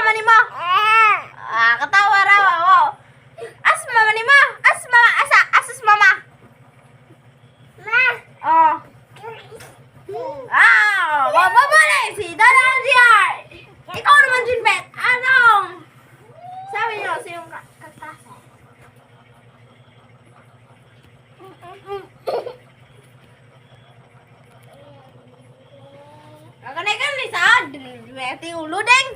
mama nimo? Ah, katawa raw. Oh. As mama nimo? As mama, asa, asas mama. Oh. Ah, mababalik si Donald Jr. Ikaw naman, Junbet. Anong sabi niyo sa iyong kaklase? Kakanay ka ni sa Duwete ulo ding.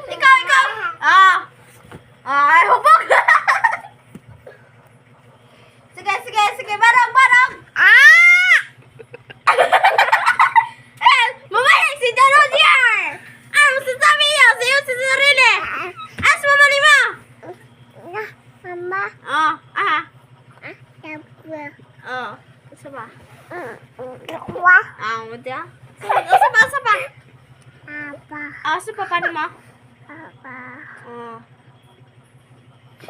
Ikaw, ikaw. Ah. Ah, ay, hubog. Sige, sige, sige. Barang, barang. Ah! Eh, mabalik si Donald Jr. Ano masasabi niyo sa iyo sa sarili? As mama nimo. Mama. Oh, ah. Apa. Oh, isa pa. Kuha. Ah, mo diya. Isa pa, isa pa. Apa. Ah, sa papa nimo. Apa. Oh.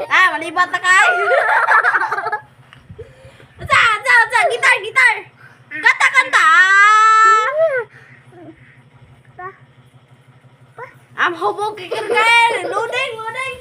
Ah, malibat na kay. Sa, sa, sa, guitar, guitar. Kanta, kanta. Pa. Am hubog kikir kay. Loading, loading.